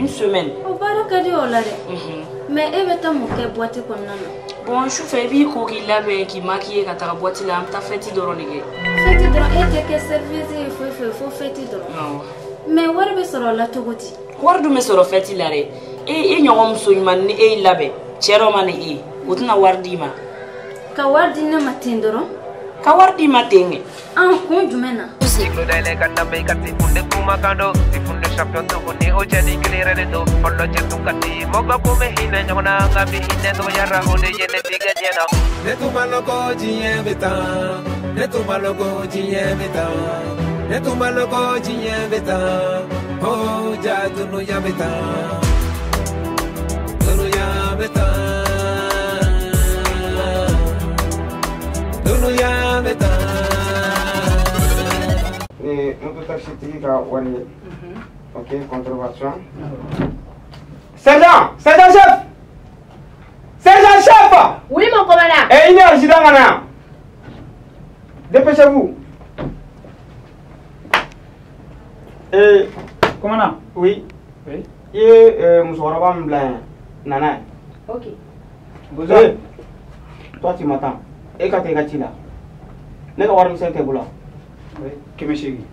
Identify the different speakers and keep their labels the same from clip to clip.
Speaker 1: Une semaine.
Speaker 2: O baara ka di o la dɛ. Mais e bɛ taa mun kɛ boîte kɔnɔna na?
Speaker 1: Bon, sufɛ i b'i ko k'i labɛn k'i maquiller ka taga boîte la, an bɛ taa fête dɔrɔn de kɛ.
Speaker 2: Fête dɔrɔn, e tɛ kɛ service ye foyi foyi fo fête dɔrɔn.
Speaker 1: Awɔ.
Speaker 2: Mais wari bɛ sɔrɔ o la cogo di?
Speaker 1: Wari dun bɛ sɔrɔ fête la dɛ. E ɲɔgɔn muso ɲuman ni e y'i labɛn, cɛ dɔ ma na e ye, o tɛna wari d'i ma.
Speaker 2: Ka wari di ne ma ten dɔrɔn?
Speaker 1: Ka wari d'i ma ten kɛ.
Speaker 2: An kun jumɛn na?
Speaker 3: Ni moto-taxi tigi ka wari ye. Ok, contravention. Sergent! Sergent chef! Sergent chef!
Speaker 4: Oui, mon commandant.
Speaker 3: Eh, il y a un accident là. Dépêchez-vous. Eh,
Speaker 5: commandant.
Speaker 3: Oui.
Speaker 5: Oui.
Speaker 3: Il y a musokɔrɔba min bila yan, nana ye.
Speaker 4: Ok.
Speaker 3: Bonjour. Eh, toi tu m'attends. E ka taa i ka ci la. Ne ka wari misɛn tɛ bolo.
Speaker 5: Oui, 800.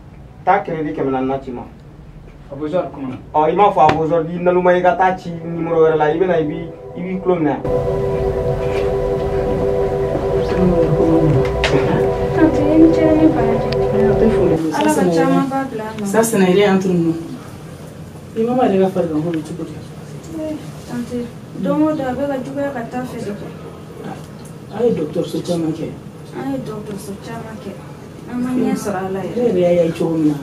Speaker 3: Taa crédit 400 ci ma.
Speaker 5: A besoin commandant.
Speaker 3: Ɔ, i m'a fɔ a besoin i naloma i ka taa ci numéro wɛrɛ la, i bɛ na i b'i tulo minɛ.
Speaker 2: Tante, i ni ce ni baraji. Ala ka caman ba bila a nɔ.
Speaker 1: Ça, ce n'est rien entre nous. I mama yɛrɛ ka fariganko bɛ cogo di?
Speaker 2: Tante, don o don a bɛ ka juguya ka taa fɛ de koyi.
Speaker 1: A ye dɔgɔtɔrɔso caman kɛ.
Speaker 2: An ye dɔgɔtɔrɔso caman kɛ. An ma ɲɛ sɔrɔ a la yɛrɛ.
Speaker 1: Ne yɛrɛ y'a ye cogo min na,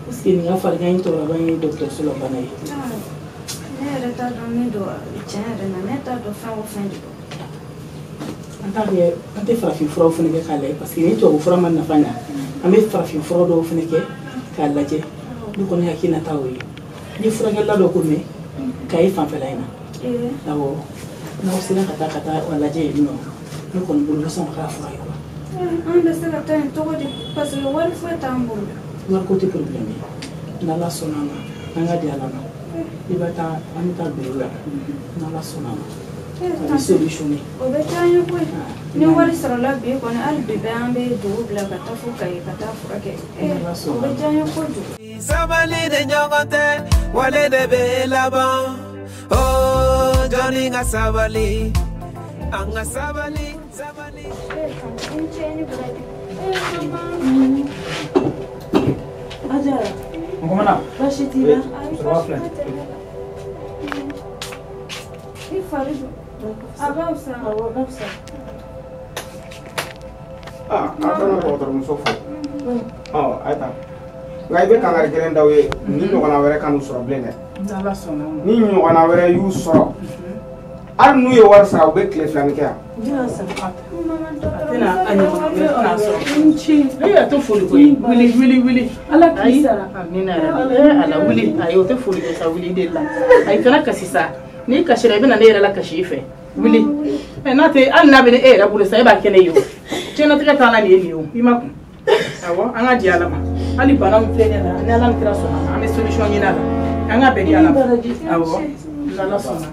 Speaker 1: est-ce que nin ka farigan in tɔ laban ye dɔgɔtɔrɔso la bana ye?
Speaker 2: Ne yɛrɛ t'a dɔn min don tiɲɛ yɛrɛ la, ne t'a dɔn fɛn o fɛn de don.
Speaker 1: An t'a kɛ, an tɛ farafin furaw fana kɛ k'a lajɛ parce que ni tubabu fura ma nafa ɲa, an bɛ farafin fura dɔw fana kɛ k'a lajɛ. Ne kɔni hakilina ta o ye. Ni furakɛlila dɔ ko mɛn Kayi fanfɛla in na. Awɔ, n'aw sera ka taa a lajɛ yen nɔ, ne kɔni bolo bɛ sɔn ka k'a fura ye quoi.
Speaker 2: An bɛ se ka taa yen cogo di? Parce que wari foyi t'an bolo.
Speaker 1: Wariko tɛ problème ye. N'Ala sɔnna a ma, an ka di Ala ma. I bɛ taa, an bɛ taa bureau la. N'Ala sɔnna a ma, a bɛ solutionner.
Speaker 2: O bɛ diya n ye koyi. Ni wari sɔrɔla bi kɔni, hali bi bɛɛ an bɛ dugu bila ka taa fo Kayi ka taa furakɛ. O bɛ diya n ye kojugu.
Speaker 6: Sabali de ɲɔgɔn tɛ, wale de bɛ laban. Oh, jɔnni ka sabali, an ka sabali, sabali.
Speaker 2: I ni ce i ni baraji.
Speaker 1: Ajara.
Speaker 5: Mon commandant.
Speaker 1: Baasi t'i la?
Speaker 5: Musokɔrɔba filɛ.
Speaker 2: I fari dun? A ka fisa.
Speaker 1: Awɔ, a ka fisa.
Speaker 3: Ah, a kana dɔgɔtɔrɔmuso fo. Ɔ, a ye taa. Nka i bɛ kankari gɛlɛn d'aw ye, ni ɲɔgɔnna wɛrɛ kan'u sɔrɔ bilen dɛ.
Speaker 1: N'Ala sɔnna ma.
Speaker 3: Ni ɲɔgɔnna wɛrɛ y'u sɔrɔ, hali n'u ye wari sara, u bɛ tile 2 kɛ yan.
Speaker 1: A tɛna a ɲɔgɔnna wɛrɛ tɛna sɔrɔ. E yɛrɛ tɛ foli koyi. Wuli wuli wuli.
Speaker 4: Ala k'i sara.
Speaker 1: Amina yarabi. Ala wuli. Ayi, o tɛ foli kɛ sa, wuli de la. Ayi, kana kasi sa. N'i kasira i bɛ na ne yɛrɛ la kasi i fɛ. Wuli. N'a tɛ hali n'a bɛ ne e yɛrɛ bolo sa, e b'a kɛ ne ye o. Diɲɛlatigɛ taa la nin ye nin ye o. I ma kun. Awɔ, an ka di Ala ma. Hali bana min filɛ nin ye, ni Ala ni kira sɔnna ma, an bɛ solution ɲini a la. An ka bɛn di Ala ma. Awɔ, n'Ala sɔnna.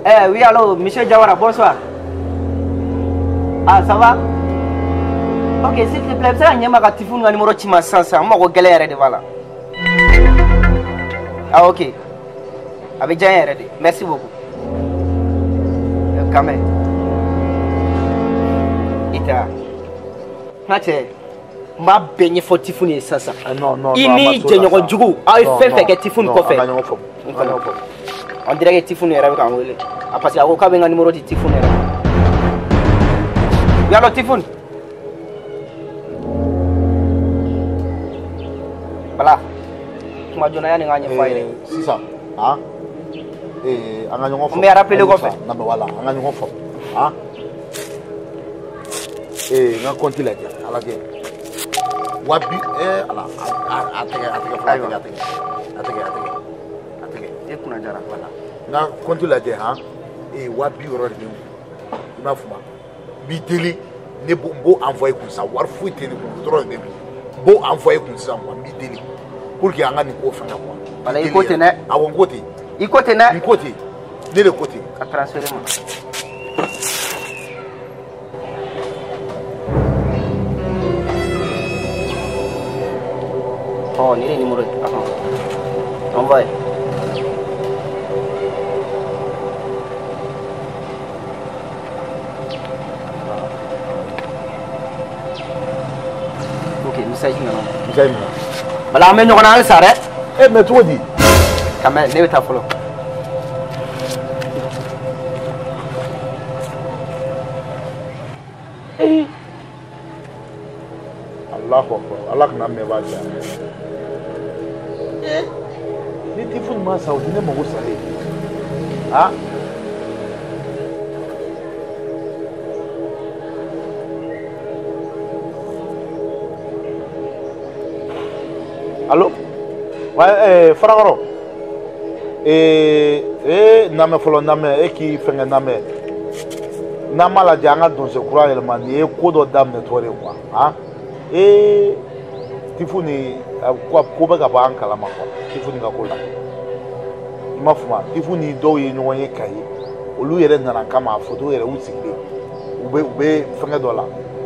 Speaker 7: Eh oui, allô, monsieur Diawara, bonsoir. Ah, ça va? Ok, s'il te plaît, ça y est, ma Tifou un numéro ci ma sisan sisan, n mago gɛlɛn yɛrɛ de b'a la. Ah, ok. A bɛ diya n yɛrɛ de. Merci beaucoup. Quand même. I tɛ wa? N ka cɛ, n b'a bɛɛ ɲɛfɔ Tifou ye sisan sisan.
Speaker 8: Non, non,
Speaker 7: I ni jɛɲɔgɔn jugu, aw ye fɛn fɛn kɛ Tifou kɔfɛ.
Speaker 8: An ka ɲɔgɔn faamu. An ka ɲɔgɔn faamu.
Speaker 7: On dirait que Tifou yɛrɛ bɛ k'an wele. Ah, parce que a ko k'a bɛ n ka numéro di Tifou yɛrɛ ma. Oui, allô, Tifou? Voilà. Kuma joona yanni n k'a ɲɛfɔ a ye dɛ.
Speaker 8: Sisan, ah, an ka ɲɔgɔn faamu.
Speaker 7: N bɛ rappeler kɔfɛ.
Speaker 8: Non, mais voilà, an ka ɲɔgɔn faamu. Ah. N ka compte lajɛ, a lajɛ. Wa bi, ala, a tɛgɛ, a tɛgɛ fɔlɔ, a tɛgɛ, a tɛgɛ, a tɛgɛ, a tɛgɛ.
Speaker 7: E kunna jara.
Speaker 8: Voilà. N ka compte lajɛ, han. 60,000 de bɛ n kun. I m'a faamu? N b'i deli, ne b'o n b'o envoyer kun sa, wari foyi tɛ ne kun, o dɔrɔn de bɛ n kun. B'o envoyer kun sisan quoi, n b'i deli pour que an ka nin ko fɛngɛ quoi.
Speaker 7: Wala i ko ten dɛ.
Speaker 8: Awɔ, n ko ten.
Speaker 7: I ko ten dɛ.
Speaker 8: N ko ten, ne de ko ten.
Speaker 7: A transféré ma. Ɔ, nin de numéro ye. Ɔhɔn, envoyé. Ok, message nana.
Speaker 8: Message nana.
Speaker 7: Bala, an bɛ ɲɔgɔn na halisa dɛ.
Speaker 8: E mais cogo di?
Speaker 7: Quand même, ne bɛ taa fɔlɔ.
Speaker 8: Allahu akbar, Ala kana mɛn b'a diya. Ni Tifu ma sa, o tɛ ne mago salen. Ah. Allo? Ouais, Farakɔrɔ. Namɛ fɔlɔ, namɛ, e k'i fɛngɛ namɛ. N'an m'a lajɛ, an ka donso kura yɛlɛma, nin ye ko dɔ daminɛ tɔ de ye quoi. Ah. Tifu ni ko bɛ ka bɔ an kalama quoi, Tifu ni ka ko la. I m'a faamu, Tifu ni dɔw ye ɲɔgɔn ye Kayi, olu yɛrɛ nana kama, a photo yɛrɛ u sigilen, u bɛ fɛngɛ dɔ la.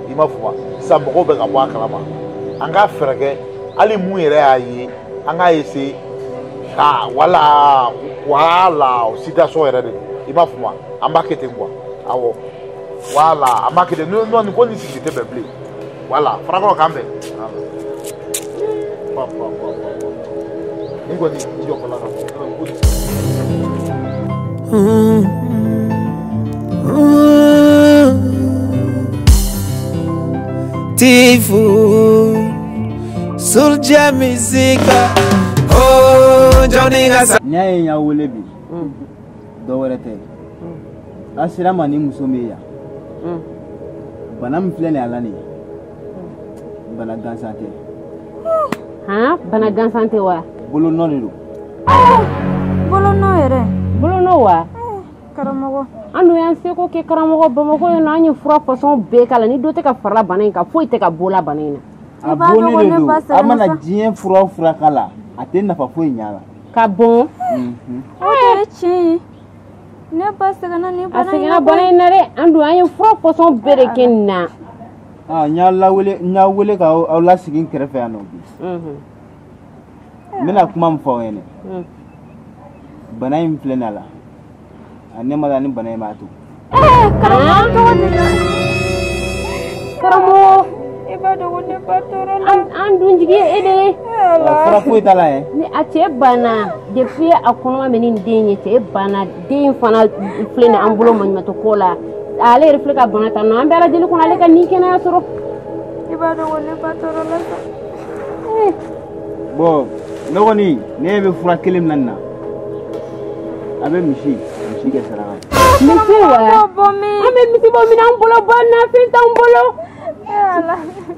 Speaker 8: I m'a faamu, sisan mɔgɔw bɛ ka bɔ a kalama. An k'a fɛɛrɛ kɛ, hali mun yɛrɛ y'a ye, an k'a essayer ka wala wala o situation yɛrɛ de don. I m'a faamu, an b'a kɛ ten quoi. Awɔ, wala an b'a kɛ ten. Non, nin ko nin sigi tɛ bɛn bilen. Voilà, Farakɔrɔ k'an bɛn. Pa pa pa pa. Nin kɔni i jɔ fɔlɔ ka fɔ.
Speaker 6: Tifu Soulja Musica. Oh, Johnny Gasa.
Speaker 9: N'i y'a ye n y'a wele bi, dɔ wɛrɛ tɛ. A sera ma ni muso min ye yan. Bana min filɛ nin ye a la nin ye, bana gansan tɛ.
Speaker 4: Han, bana gansan tɛ wa?
Speaker 9: Bolonɔ de don.
Speaker 2: Bolonɔ yɛrɛ?
Speaker 4: Bolonɔ wa?
Speaker 2: Karamɔgɔ.
Speaker 4: An dun y'an seko kɛ karamɔgɔ, Bamakɔ yan nɔ, an ye fura fasɔn bɛɛ k'a la, ni dɔ tɛ ka farala bana in kan, foyi tɛ ka bɔ la bana in na.
Speaker 9: A bonnen de don, a mana diɲɛ fura o fura k'a la, a tɛ nafa foyi ɲɛ a la.
Speaker 4: Ka bɔn?
Speaker 2: O de ye tiɲɛ ye. Ne ba sɛgɛnna nin bana in na.
Speaker 4: A sɛgɛnna bana in na dɛ, an dun an ye fura fasɔn bɛɛ de kɛ nin na.
Speaker 9: Ah, n y'a wele ka aw lasigi n kɛrɛfɛ yan nɔ bi. N bɛna kuma min fɔ aw ɲɛna. Bana in filɛ nin ye a la. A ne ma da ni bana in b'a to.
Speaker 2: Karamɔgɔ tɔgɔ de la.
Speaker 4: Karamɔgɔ.
Speaker 2: I b'a dɔn ko ne ba tɔɔrɔ la.
Speaker 4: An dun jigi ye e de ye.
Speaker 9: Fura foyi t'a la yɛ.
Speaker 4: Ni a cɛ banna depuis a kɔnɔma bɛ ni den ye, cɛ banna, den fana filɛ nin ye an bolo maɲumantɔ ko la. Ale yɛrɛ filɛ ka bana ta nɔ, an bɛ Ala deli kɔnɔ ale ka nin kɛnɛya sɔrɔ.
Speaker 2: I b'a dɔn ko ne ba tɔɔrɔ la sa.
Speaker 9: Bon, ne kɔni ne bɛ fura kelen min na nin na, a bɛ misi kɛ saraka ye.
Speaker 4: Misi wa? An bɛ misi bɔ min an bolo, ba nafɛn t'an bolo.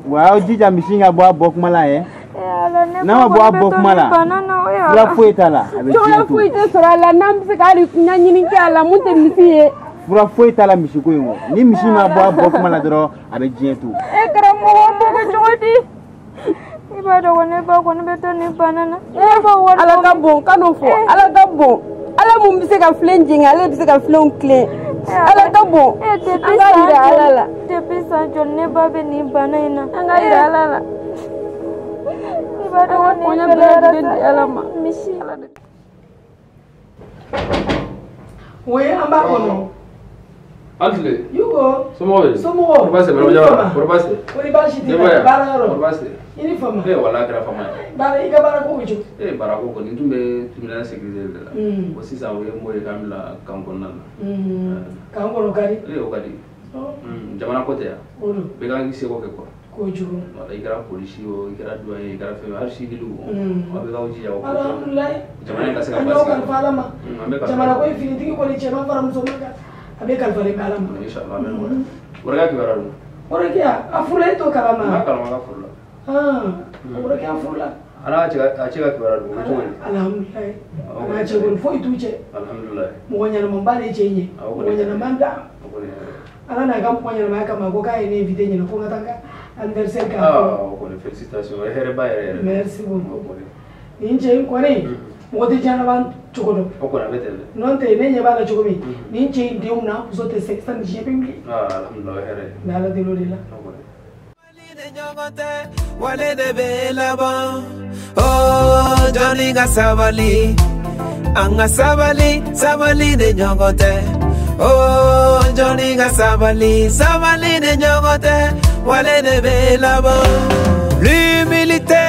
Speaker 9: Wa aw jija misi ka bɔ a bɔ kuma la yɛ. N'a ma bɔ a bɔ kuma la, fura foyi t'a la, a bɛ diɲɛ to.
Speaker 4: Fura foyi tɛ sɔrɔ a la, n'an bɛ se ka hali ɲɛɲini kɛ a la, mun tɛ misi ye.
Speaker 9: Fura foyi t'a la misi ko in kɔ. Ni misi ma bɔ a bɔ kuma la dɔrɔn, a bɛ diɲɛ to.
Speaker 2: E karamɔgɔ, n b'o kɛ cogo di? I b'a dɔn ko ne ba kɔni bɛ to nin bana na.
Speaker 4: Ala ka bon, kan'o fɔ. Ala ka bon. Ala mun bɛ se ka filen jigin, ale bɛ se ka filenw tilen. Ala ka bon. An ka yira Ala la.
Speaker 2: Depuis san joli ne ba bɛ nin bana in na.
Speaker 4: An ka yira Ala la.
Speaker 2: I b'a dɔn ko nin gɛlɛyara sa.
Speaker 4: Ala ma.
Speaker 2: Misi.
Speaker 1: Oui, an b'a kɔnɔ.
Speaker 5: Antile.
Speaker 1: Yugo.
Speaker 5: Somɔgɔw bɛ di?
Speaker 1: Somɔgɔw.
Speaker 5: Kɔri baasi tɛ? Madame Jawara, kɔri baasi tɛ?
Speaker 1: Kɔri baasi tɛ? Baara yɔrɔ.
Speaker 5: Kɔri baasi tɛ?
Speaker 1: I ni fama.
Speaker 5: Ee walahi a kɛra fama ye.
Speaker 1: Baara i ka baara ko bɛ cogo?
Speaker 5: Ee baara ko kɔni, n tun bɛ tribunal sécurité de la. Bon sisan u ye n bɔ yen k'an bila camp kɔnɔna na.
Speaker 1: Camp kɔnɔ ka di?
Speaker 5: Ee o ka di. Jamana ko tɛ yan.
Speaker 1: O don.
Speaker 5: Bɛɛ kan k'i seko kɛ quoi.
Speaker 1: Kojugu.
Speaker 5: Wala i kɛra polisi o, i kɛra douanier ye, i kɛra fɛn o, hali civil o. Aw bɛ k'aw jija o ko.
Speaker 1: Alhamdulilayi.
Speaker 5: Jamana in ka se ka
Speaker 1: basigi. An y'aw kalifa Ala ma. Jamana ko in finitigi kɔni cɛman fara musoman kan. A bɛ kalifalen bɛ Ala ma.
Speaker 5: Inchallah a bɛ nɔgɔya. Wɛrɛkɛ kibaruya dun?
Speaker 1: Wɛrɛkɛ a furula e t'o kalama?
Speaker 5: N b'a kalama a ka furu la.
Speaker 1: Wɛrɛkɛ a furula.
Speaker 5: A n'a cɛ ka kibaruya dun, o bɛ cogo di?
Speaker 1: Alhamdulilayi. A n'a cɛ kɔni foyi t'u cɛ.
Speaker 5: Alhamdulilayi.
Speaker 1: Mɔgɔ ɲɛnamaba de ye cɛ in ye. Mɔgɔ ɲɛnama da. Ala n'a ka mɔgɔ ɲɛnamaya kama a ko k'a ye ne invité ɲinɛ ko n ka taa
Speaker 10: Anniversaire kan.
Speaker 5: Ah, o kɔni félicitations, o ye hɛrɛba yɛrɛ yɛrɛ.
Speaker 10: Merci beaucoup. Nin cɛ in kɔni mɔgɔ tɛ diɲɛ laban cogo dɔn.
Speaker 5: O kɔni a bɛ ten dɛ.
Speaker 10: N'o tɛ ne ɲɛ b'a la cogo min nin cɛ in denw n'a muso tɛ se sisan nin si bɛ wuli.
Speaker 5: Ah, alhamdulilah, o ye hɛrɛ ye.
Speaker 10: N bɛ Ala deli o de la.
Speaker 6: Wale de bɛ laban oh jɔnni ka sabali an ka sabali sabali de ɲɔgɔn tɛ oh jɔnni ka sabali sabali de ɲɔgɔn tɛ wale de bɛ laban. L'humilité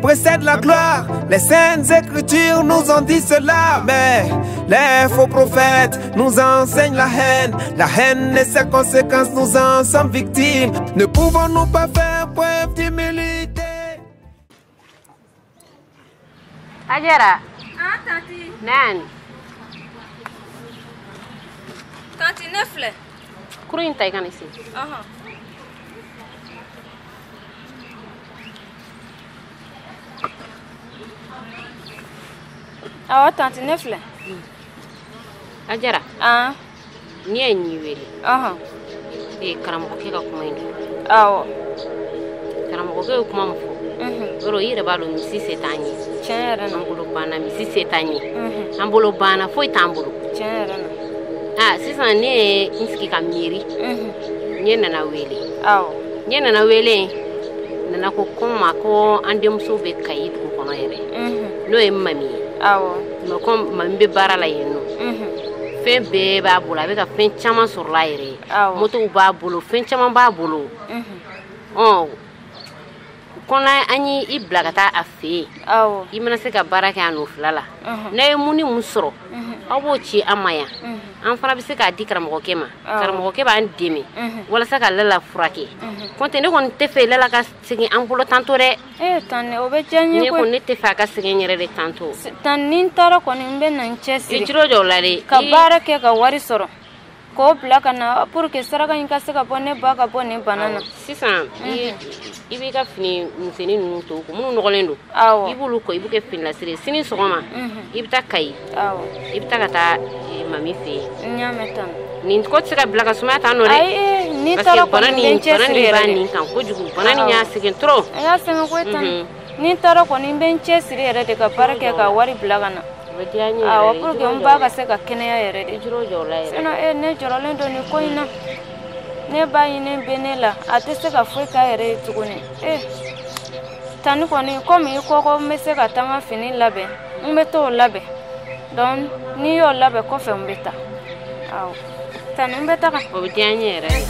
Speaker 6: précède la gloire, les saintes écritures nous ont dit cela, mais les faux prophètes nous enseignent la haine et ses conséquences nous en sommes victimes. Ne pouvons-nous pas faire preuve d'humilité?
Speaker 4: Ajara.
Speaker 2: Ah, tanti.
Speaker 4: Nan.
Speaker 2: Tanti, ne filɛ.
Speaker 4: Kurun in ta i ka na sigi.
Speaker 2: Ɔhɔn. Awɔ tanti ne filɛ.
Speaker 4: Ajara.
Speaker 2: An.
Speaker 4: N'i ye ɲi wele.
Speaker 2: Ɔhɔn.
Speaker 4: Ee karamɔgɔkɛ ka kuma in don.
Speaker 2: Awɔ.
Speaker 4: Karamɔgɔkɛ ye kuma min fɔ. Yɔrɔ i yɛrɛ b'a dɔn misi se t'an ye.
Speaker 2: Tiɲɛ yɛrɛ na.
Speaker 4: An bolo banna misi se t'an ye. An bolo banna foyi t'an bolo.
Speaker 2: Tiɲɛ yɛrɛ na.
Speaker 4: Ah sisan ne ye n sigi ka miiri. N ye Nana wele.
Speaker 2: Awɔ.
Speaker 4: N ye Nana wele. Nana ko n ma ko an denmuso bɛ Kayi dugu kɔnɔ yɛrɛ. N'o ye Mami ye.
Speaker 2: Awɔ.
Speaker 4: Mais comme Mami bɛ baara la yen nɔ. Fɛn bɛɛ b'a bolo a bɛ ka fɛn caman sɔrɔ a yɛrɛ ye. Motow b'a bolo fɛn caman b'a bolo. Ɔ kɔnɔ an y'i bila ka taa a fɛ yen.
Speaker 2: Awɔ.
Speaker 4: I mana se ka baara kɛ a n'o fila la. N'a ye mun ni mun sɔrɔ. Aw b'o ci an ma yan. An fana bɛ se k'a di karamɔgɔkɛ ma. Karamɔgɔkɛ b'an dɛmɛ. Walasa ka Lala furakɛ. Kɔntɛ ne kɔni tɛ fɛ Lala ka segin an bolo tantɔ dɛ.
Speaker 2: Ee tan o bɛ diya n ye koyi.
Speaker 4: Ne kɔni ne tɛ fɛ a ka segin n yɛrɛ de tantɔ.
Speaker 2: Tan ni n taara kɔni n bɛ na n cɛsiri.
Speaker 4: I jiro jɔ o la dɛ.
Speaker 2: Ka baara kɛ ka wari sɔrɔ. K'o bila ka na pour que saraka in ka se ka bɔ ne ba ka bɔ nin bana na.
Speaker 4: Sisan i b'i ka fini misɛnnin ninnu to ko minnu nɔgɔlen don.
Speaker 2: Awɔ.
Speaker 4: I b'olu ko i b'u kɛ fini lasiri ye sini sɔgɔma. I bɛ taa Kayi.
Speaker 2: Awɔ.
Speaker 4: I bɛ taa ka taa Mami fɛ yen.
Speaker 2: N y'a mɛn tan.
Speaker 4: Nin ko tɛ se ka bila ka sumaya tan nɔ dɛ.
Speaker 2: Ayi n'i taara kɔni n bɛ n cɛsiri yɛrɛ de.
Speaker 4: Bana nin kan kojugu bana nin y'a sɛgɛn trop.
Speaker 2: A y'a sɛgɛn koyi tan. Ni n taara kɔni n bɛ n cɛsiri yɛrɛ de ka baara kɛ ka wari bila ka na. Awɔ pour que n ba ka se ka kɛnɛya yɛrɛ de. Sinon ne jɔrɔlen don nin ko in na. Ne ba ɲini bɛ ne la a tɛ se ka foyi k'a yɛrɛ ye tuguni. Tani kɔni komi i ko ko n bɛ se ka taa n ka fini labɛn n bɛ t'o labɛn donc n'i y'o labɛn kɔfɛ n bɛ taa. Awɔ tani n bɛ taga.
Speaker 4: O bɛ diya n ye yɛrɛ de.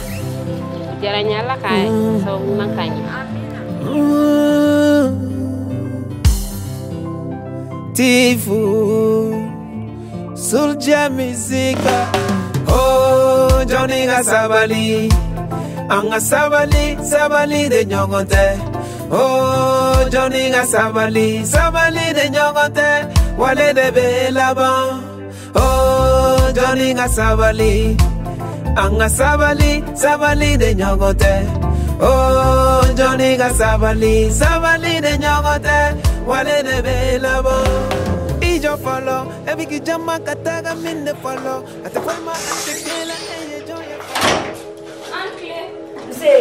Speaker 4: O diyara n ye Ala ka sababu ɲuman k'an ye.
Speaker 6: Tifu Soulja Music. Oh Johnny ka sabali an ka sabali sabali de ɲɔgɔn tɛ. Oh Johnny ka sabali sabali de ɲɔgɔn tɛ wale de bɛ laban. Oh Johnny ka sabali an ka sabali sabali de ɲɔgɔn tɛ. Oh Johnny ka sabali sabali de ɲɔgɔn tɛ wale de bɛ laban. I jɔ fɔlɔ e bɛ k'i jama ka taga min de fɔlɔ a tɛ foyi ma a tɛ kelen e ye jɔn ye fɔlɔ.
Speaker 2: An tile.
Speaker 1: Nse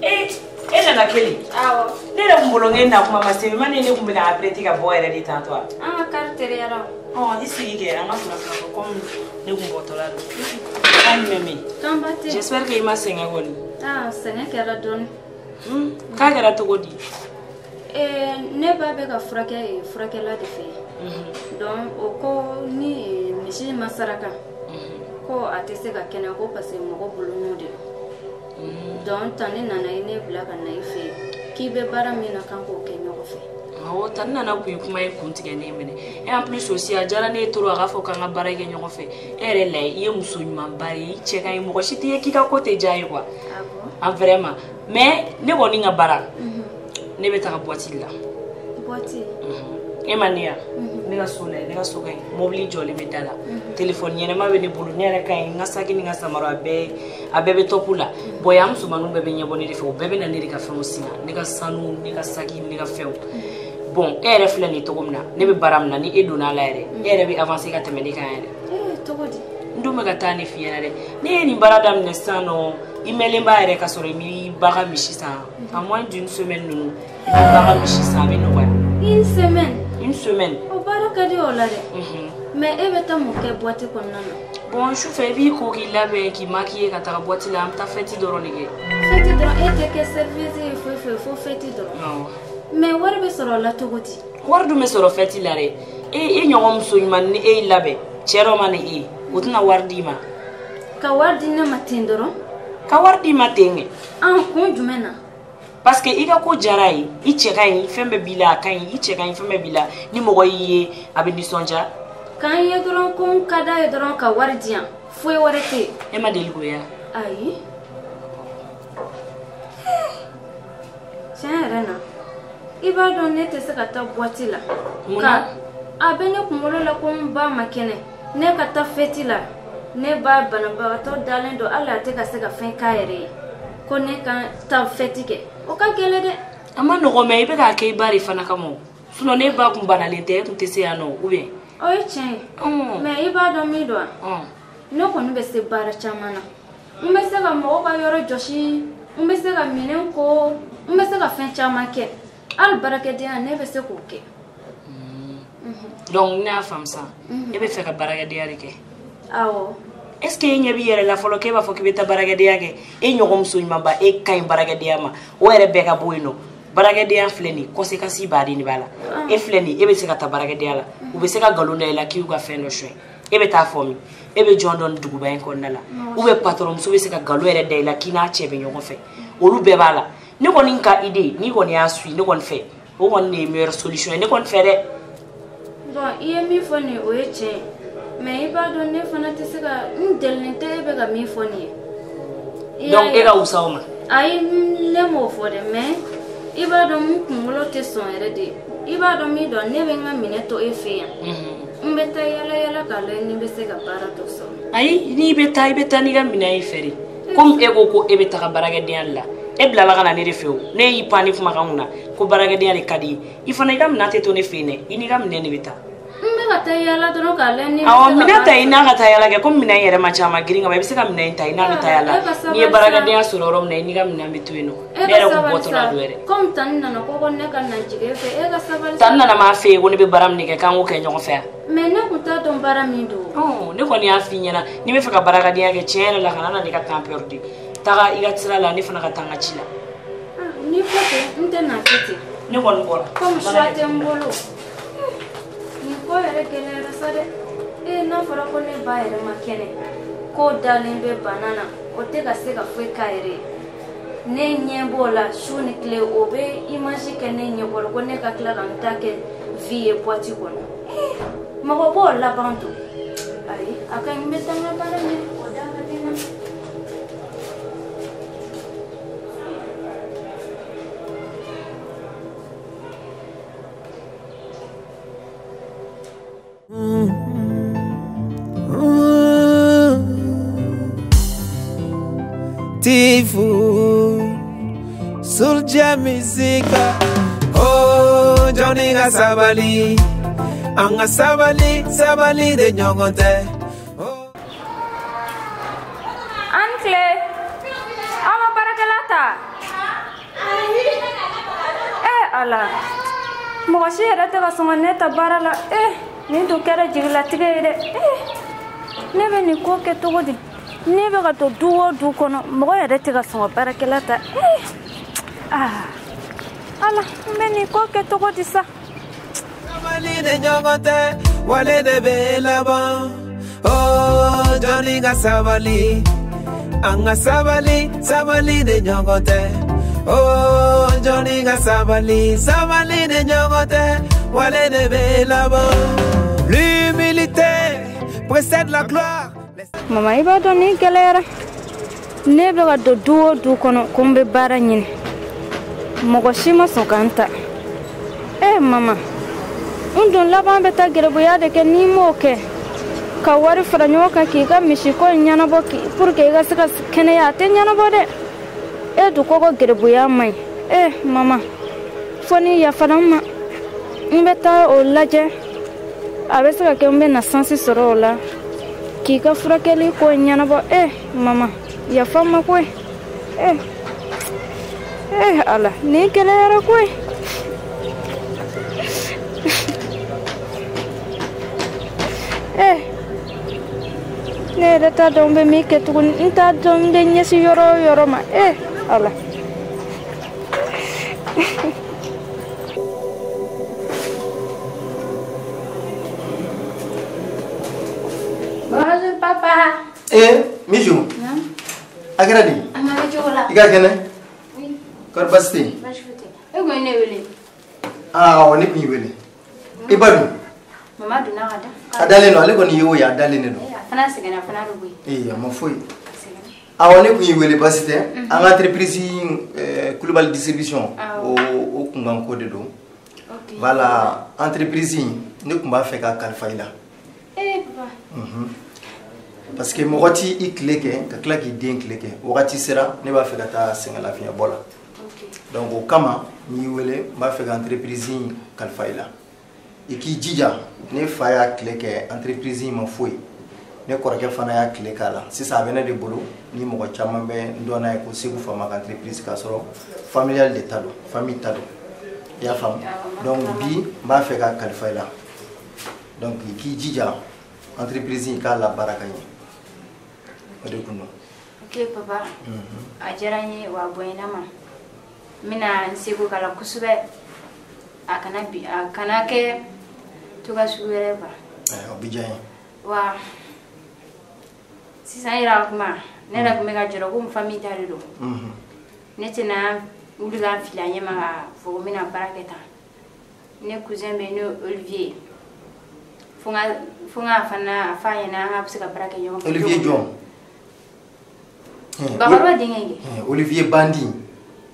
Speaker 1: e nana kelen.
Speaker 2: Awɔ.
Speaker 1: Ne yɛrɛ kun bolo n k'e na kuma ma se ma ne kun bɛna apprêter ka bɔ yɛrɛ de tantɔ wa.
Speaker 2: An ka kari teliyara.
Speaker 1: Ɔ i sigi kɛ an ka fila fila fɔ komi ne kun bɔtɔla don. An jumɛn bɛ yen?
Speaker 2: Tɔnba tɛ.
Speaker 1: J'espère que i ma sɛgɛn kɔni.
Speaker 2: Aa sɛgɛn kɛra dɔɔni.
Speaker 1: K'a kɛra cogo di?
Speaker 2: Ne ba bɛ ka furakɛ furakɛla de fɛ yen. Donc o ko ni misi ma saraka ko a tɛ se ka kɛnɛya ko parce que mɔgɔ bolo n'o de don. Donc tani nana i ne bila ka na i fɛ yen k'i bɛ baara min na k'an k'o kɛ ɲɔgɔn fɛ.
Speaker 1: Awɔ tani nana kun ye kuma ye kun tigɛ ne minɛ. Et en plus aussi a diyara ne ye trop a k'a fɔ k'an ka baara kɛ ɲɔgɔn fɛ. E yɛrɛ la i ye muso ɲumanba ye i cɛ ka ɲi mɔgɔ si t'i ye k'i ka ko tɛ diya ye quoi.
Speaker 2: Ah bon?
Speaker 1: Ah vraiment mais ne kɔni ka baara. Ne bɛ taga boîte la.
Speaker 2: Boîte?
Speaker 1: E ma ne ya? Ne ka so la ne ka so ka ɲi mobili jɔlen bɛ da la. Téléphone ɲɛnɛma bɛ ne bolo ne yɛrɛ ka ɲi n ka saki ni n ka samara a bɛɛ bɛ top la. Bon yan musomaninw bɛɛ bɛ ɲɛbɔ ne de fɛ o bɛɛ bɛ na ne de ka fɛnw singa ne ka sanu ne ka saki ne ka fɛnw. Bon e yɛrɛ filɛ nin ye cogo min na ne bɛ baara min na ni e donna a la yɛrɛ e yɛrɛ bɛ avancer ka tɛmɛ ne kan yɛrɛ.
Speaker 2: Cogo di?
Speaker 1: N dun bɛ ka taa ne f'i ɲɛna dɛ ne ye nin baara daminɛ sisan nɔ
Speaker 11: I mɛnlen b'a yɛrɛ ka sɔrɔ i m'i ba ka misi san. En moins d'une semaine ninnu, i b'i ba ka misi san, a bɛ nɔgɔya.
Speaker 2: Une semaine?
Speaker 11: Une semaine.
Speaker 2: O baara ka di o la dɛ. Mais e bɛ taa mun kɛ boîte kɔnɔna na?
Speaker 11: Bon, sufɛ i b'i ko k'i labɛn k'i maquiller ka taga boîte la, an bɛ taa fête dɔrɔn de kɛ.
Speaker 2: Fête dɔrɔn, e tɛ kɛ service ye foyi foyi fo fête dɔrɔn.
Speaker 11: Awɔ.
Speaker 2: Mais wari bɛ sɔrɔ o la cogo di?
Speaker 11: Wari dun bɛ sɔrɔ fête la dɛ. E ɲɔgɔn muso ɲuman ni e y'i labɛn, cɛ dɔ ma na e ye, o tɛna wari d'i ma.
Speaker 2: Ka wari di ne ma ten dɔrɔn?
Speaker 11: Ka wari d'i ma ten kɛ.
Speaker 2: An kun jumɛn na?
Speaker 11: Parce que i ka ko diyara ye, i cɛ ka ɲi, fɛn bɛɛ b'i la, a ka ɲi, i cɛ ka ɲi, fɛn bɛɛ b'i la, ni mɔgɔ y'i ye, a bɛ nisɔndiya.
Speaker 2: K'an ye dɔrɔn ko n ka d'a ye dɔrɔn ka wari di yan, foyi wɛrɛ tɛ yen.
Speaker 11: E ma deli k'o ye wa?
Speaker 2: Ayi. Tiɲɛ yɛrɛ na, i b'a dɔn ne tɛ se ka taa boîte la.
Speaker 11: Mun na?
Speaker 2: A bɛ ne kunkolo la ko n ba ma kɛnɛ, ne ka taa fête la, ne ba banabagatɔ dalen don, hali a tɛ ka se ka fɛn k'a yɛrɛ ye, ko ne ka taa fête kɛ, o ka gɛlɛn dɛ.
Speaker 11: A ma nɔgɔn, mais i bɛ k'a kɛ i ba de fana kama o. Sinon ne ba kun banalen tɛ, e kun tɛ se yan nɔ ou bien?
Speaker 2: O ye tiɲɛ ye. Mais i b'a dɔn min don wa? Ne kɔni bɛ se baara caman na. N bɛ se ka mɔgɔw ka yɔrɔ jɔsi, n bɛ se ka minɛn ko, n bɛ se ka fɛn caman kɛ. Hali baarakɛdenya ne bɛ se k'o kɛ.
Speaker 11: Donc ne y'a faamu sisan, e bɛ fɛ ka baarakɛdenya de kɛ?
Speaker 2: Awɔ.
Speaker 11: Est-ce que e ɲɛ b'i yɛrɛ la fɔlɔ k'e b'a fɔ k'i bɛ taa baarakɛdenya kɛ? E ɲɔgɔn muso ɲumanba, e ka ɲi baarakɛdenya ma, o yɛrɛ bɛɛ ka bɔ yen nɔ. Baarakɛdenya filɛ nin ye, conséquence baden de b'a la. E filɛ nin ye, e bɛ se ka taa baarakɛdenya la, u bɛ se ka nkalon da i la k'i y'u ka fɛn dɔ suɲɛ. E bɛ taa fɔ min? E bɛ jɔn dɔn duguba in kɔnɔna la? Ou bien patron muso bɛ se ka nkalon yɛrɛ da i la k'i n'a cɛ bɛ ɲɔgɔn fɛ. Olu bɛɛ b'a la. Ne kɔni ka idée, n'i kɔni y'a suit, ne kɔni fɛ, o kɔni de ye meilleure solution ye ne kɔni fɛ dɛ.
Speaker 2: Bon, i ye min fɔ nin ye, o ye tiɲɛ ye. Mais i b'a dɔn ne fana tɛ se ka n delilen tɛ e bɛ ka min fɔ nin ye.
Speaker 11: Donc e ka wusa o ma?
Speaker 2: Ayi, ne m'o fɔ dɛ, mais i b'a dɔn n kunkolo tɛ sɔn yɛrɛ de. I b'a dɔn min dɔn, ne bɛ n ka minɛ to e fɛ yan. N bɛ taa yala yala k'a lajɛ ni n bɛ se ka baara dɔ sɔrɔ.
Speaker 11: Ayi, n'i bɛ taa, i bɛ taa n'i ka minɛn ye fɛ de. Komi e ko ko e bɛ taga baarakɛdenya de la, e bilala ka na ne de fɛ o. Ne y'i pan ni kumakan kunna ko baarakɛdenya de ka di ye. I fana i ka minɛn tɛ to ne fɛ yen dɛ, i n'i ka minɛn de bɛ taa.
Speaker 2: N bɛ ka taa yala dɔrɔn k'a lajɛ ni n bɛ se ka
Speaker 11: Awɔ, minɛn ta i n'a ka taa yala kɛ, komi minɛn yɛrɛ ma ca ma girin ka ban, i bɛ se ka minɛn in ta i n'a bɛ taa yala. N'i ye baarakɛdenya sɔrɔ yɔrɔ min na, i n'i ka minɛn bɛ to yen nɔ. Ne yɛrɛ kun bɔtɔ la don yɛrɛ.
Speaker 2: Komi tani nana ko ne ka na jigin e fɛ, e ka sabali sa.
Speaker 11: Tani nana m'a fɛ yen ko ne bɛ baara min kɛ, k'an k'o kɛ ɲɔgɔn fɛ yan.
Speaker 2: Mais ne kun t'a dɔn baara min don.
Speaker 11: Ne kɔni y'a f'i ɲɛna, n'i bɛ fɛ ka baarakɛdenya kɛ, tiɲɛ yɛrɛ la, kana na ne ka temps perdu. Taga i ka sira la, ne fana ka taa n ka ci la.
Speaker 2: N'i ko ten, n tɛ na kɛ ten.
Speaker 11: Ne kɔni bɔra.
Speaker 2: Komi choix tɛ n bolo. Nin ko yɛrɛ gɛlɛyara sa dɛ. Ee, n'a fɔra ko ne ba yɛrɛ ma kɛnɛ, k'o dalen bɛ bana na, o tɛ ka se ka foyi k'a yɛrɛ ye. Ne ɲɛ b'o la su ni tile, o bɛ image kɛ ne ɲɛkɔrɔ ko ne ka tila ka n ta kɛ vie ye boîte kɔnɔ. Mɔgɔ b'o laban don. Ayi, a ka ɲi, n bɛ taa n ka baara ɲini, o da ka di n na.
Speaker 6: Tifu Soulja Music. Oh, Johnny ka sabali, an ka sabali, sabali de ɲɔgɔn tɛ.
Speaker 2: An tile, aw ma baarakɛla ta? Ala, mɔgɔ si yɛrɛ tɛ ka sɔn ka ne ta baara la. Nin dun kɛra jigilatigɛ ye dɛ. Ne bɛ nin ko kɛ cogo di? Ne bɛ ka don du o du kɔnɔ, mɔgɔ yɛrɛ tɛ ka sɔn ka baarakɛla ta. Ala, n bɛ nin ko kɛ cogo di sa?
Speaker 6: Sabali de ɲɔgɔn tɛ, wale de bɛ laban. Oh, Johnny ka sabali, an ka sabali, sabali de ɲɔgɔn tɛ. Oh, Johnny ka sabali, sabali de ɲɔgɔn tɛ, wale de bɛ laban. L'humilité précède la gloire.
Speaker 2: Mama, i b'a dɔn nin gɛlɛyara. Ne bɛ ka don du o du kɔnɔ ko n bɛ baara ɲini, mɔgɔ si ma sɔn ka n ta. Mama, n dun laban bɛ taa gɛrɛbuya de kɛ n'i m'o kɛ ka wari fara ɲɔgɔn kan k'i ka misiko in ɲɛnabɔ pour que i ka se ka kɛnɛya, a tɛ ɲɛnabɔ dɛ. E dun ko ko gɛrɛbuya man ɲi. Mama, fo n'i yafara n ma, n bɛ taa o lajɛ, a bɛ se ka kɛ n bɛ na sansi sɔrɔ o la k'i ka furakɛli ko ɲɛnabɔ. Mama, yafa n ma koyi. Eh eh Ala, nin gɛlɛyara koyi. Eh ne yɛrɛ t'a dɔn n bɛ min kɛ tuguni, n t'a dɔn n bɛ ɲɛsin yɔrɔ o yɔrɔ ma. Eh Ala.
Speaker 12: Bonjour papa.
Speaker 7: Eh Mijou. A kɛra di?
Speaker 12: A ma bɛ cogo la.
Speaker 7: I ka kɛnɛ?
Speaker 12: Oui.
Speaker 7: Kɔri baasi tɛ yen?
Speaker 12: Baasi foyi tɛ. E kun ye ne wele.
Speaker 7: Ah awɔ, ne kun y'i wele. I ba dun?
Speaker 12: Mama donna ka da.
Speaker 7: A dalen don, ale kɔni ye o ye, a dalen de don.
Speaker 12: A fana sɛgɛnna fana de koyi.
Speaker 7: Ee a ma foyi. Awɔ, ne kun y'i wele baasi tɛ. An ka entreprise Kulubali distribution o kunkanko de don. Voilà, entreprise in ne kun b'a fɛ k'a kalifa i la.
Speaker 12: Eh papa.
Speaker 7: Parce que mɔgɔ t'i i tile kɛ ka tila k'i den tile kɛ. Wagati sera ne b'a fɛ ka taa sɛgɛnlafiɲɛbɔ la. Donc o kama n y'i wele, n b'a fɛ ka entreprise in kalifa i la. I k'i jija, ne fa y'a tile kɛ entreprise in ma foyi. Ne kɔrɔkɛ fana y'a tile k'a la. Sisan a bɛ ne de bolo ni mɔgɔ caman bɛ n dɔn n'a ye ko Segu Faama ka entreprise, k'a sɔrɔ familial de ta don, famille ta don. I y'a faamu? Donc bi n b'a fɛ k'a kalifa i la. Donc i k'i jija entreprise in k'a labaara ka ɲɛ. O de kun don.
Speaker 12: Ok papa. A diyara n ye wa a bonyana ma. N bɛna n seko k'a la kosɛbɛ. A kana bi, a kana kɛ cogoya sugu wɛrɛ quoi.
Speaker 7: O bɛ diya n ye.
Speaker 12: Wa sisan e yɛrɛ ka kuma, ne yɛrɛ tun bɛ ka jɔrɔ ko n famille ta de don. Ne tɛna wuli ka fili a ɲɛ ma k'a fɔ ko n bɛna baara kɛ tan. Ne cousin bɛ yen n'o ye Olivier. Fo n ka fana a f'a ɲɛna an ka bɛ se ka baara kɛ ɲɔgɔn fɛ.
Speaker 7: Olivier jɔn?
Speaker 12: Bakɔrɔba denkɛ kɛ.
Speaker 7: Olivier Bandi.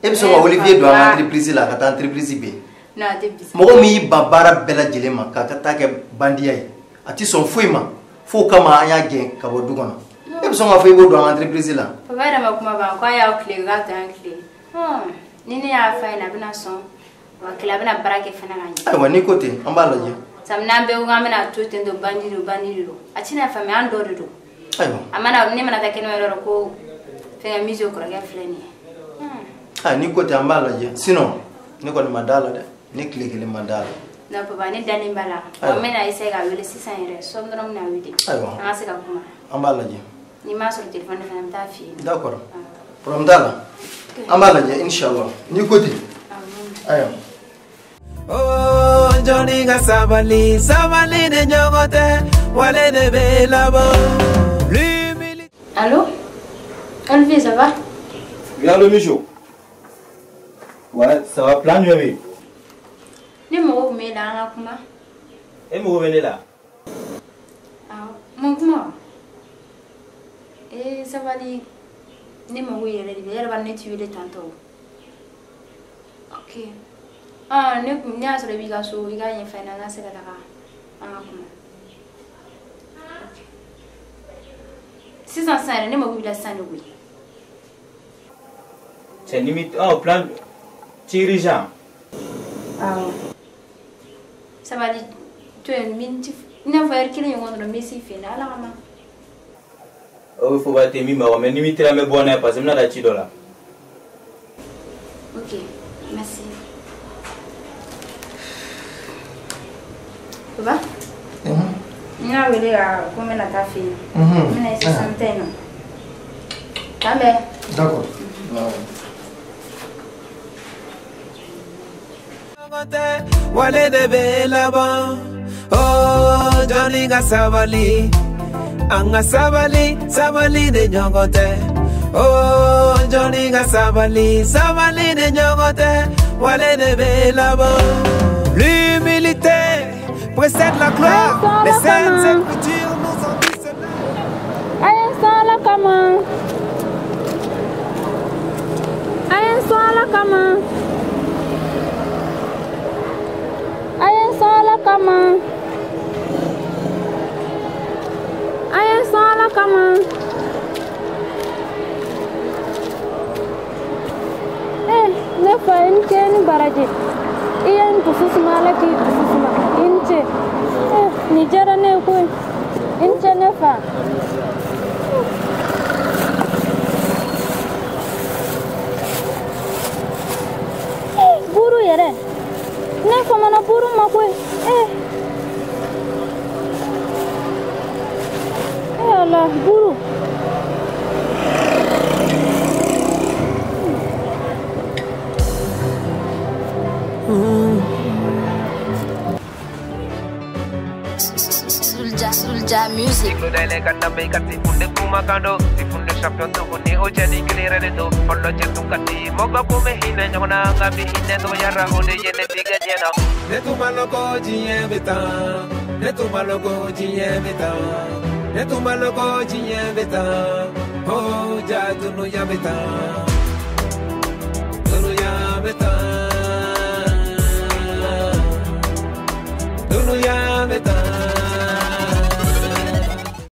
Speaker 7: E bɛ sɔn ka Olivier don an ka entreprise la ka taa entreprise bɛn?
Speaker 12: Non, a tɛ bi.
Speaker 7: Mɔgɔ min y'i ban baara bɛɛ lajɛlen ma k'a ka taa kɛ bandiya ye, a ti sɔn foyi ma, f'o kama an y'a gɛn ka bɔ du kɔnɔ. E bɛ sɔn k'a fɔ i b'o don an ka entreprise la?
Speaker 12: Papa yɛrɛ ma kuma ban k'a y'aw tile k'a to an tile. Ni ne y'a f'a ɲɛna a bɛna sɔn, wa kelen a bɛna baara kɛ fana ka ɲɛ.
Speaker 7: Ayiwa n'i ko ten, an b'a lajɛ.
Speaker 12: Sabu n'an bɛɛ ko k'an bɛna to ten tɔ bandi don bandi de don, a tɛna faamuya, an dɔ de don.
Speaker 7: Ayiwa.
Speaker 12: A mana ne mana taa kɛnɛma yɔrɔ ko fɛnkɛ Mijo kɔrɔkɛ filɛ nin ye.
Speaker 7: Ah n'i ko ten an b'a lajɛ, sinon ne kɔni ma d'a la dɛ, ne tile kelen ma d'a la.
Speaker 12: Non papa, ne dalen b'a la. Wa n bɛna essayer k'a wele sisan yɛrɛ, sɔɔni dɔrɔn n bɛna wele.
Speaker 7: Ayiwa.
Speaker 12: An ka se ka kuma.
Speaker 7: An b'a lajɛ.
Speaker 12: N'i m'a sɔrɔ téléphone fana n bɛ taa f'i ye.
Speaker 7: D'accord. Problème t'a la. An b'a lajɛ inchallah. N'i ko ten. Ayiwa.
Speaker 6: Oh Johnny ka sabali, sabali de ɲɔgɔn tɛ, wale de bɛ laban.
Speaker 12: Allô? Olivier, ça va?
Speaker 9: Oui, allô Mijo. Ouais, ça va plan jumɛn bɛ yen?
Speaker 12: Ne mago tun b'e la an ka kuma.
Speaker 9: E mago bɛ ne la?
Speaker 12: Awɔ, mun kuma wa? Ee sabali, ne mago yɛrɛ de bɛ, e yɛrɛ b'a dɔn ne t'i wele tantɔ o. Ok. Ah, ne kun ne y'a sɔrɔ i b'i ka so, i k'a ɲɛfɔ n ɲɛna an ka se ka taga an ka kuma. Ok. Sisan sisan yɛrɛ ne mago b'i la sisan de koyi.
Speaker 9: Cɛ ni mi ɔ plan urgent.
Speaker 12: Awɔ. Sabali to yen miniti i n'a fɔ ɛri kelen ɲɔgɔn dɔrɔn n bɛ s'i fɛ yen Ala kama.
Speaker 9: O bɛ fɔ ba tɛ min ma mais ni mi teliya n bɛ bɔ n'a ye parce que n bɛna taa ci dɔ la.
Speaker 12: Ok, merci. Papa? N y'a wele ka ko n bɛna taa fɛ yen. N bɛna sisan n tɛ yen nɔ. K'an bɛn.
Speaker 7: D'accord.
Speaker 6: Wale de bɛ laban. Oh Johnny ka sabali, an ka sabali, sabali de ɲɔgɔn tɛ. Oh Johnny ka sabali, sabali de ɲɔgɔn tɛ, wale de bɛ laban. L'humilité précède la gloire. Les saintes écritures nous ont dit cela.
Speaker 2: Aye sala kama. Aye sala kama. Aye sala kama. Aye sala kama. Eh, ne fa in ke ni baraji. I ye n dusu suma, Ala k'i dusu suma. I ni ce. Eh, nin diyara ne ye koyi. I ni ce ne fa. famana buru ma koyi. Ala buru.
Speaker 13: Soulja Music.
Speaker 6: Dunuya.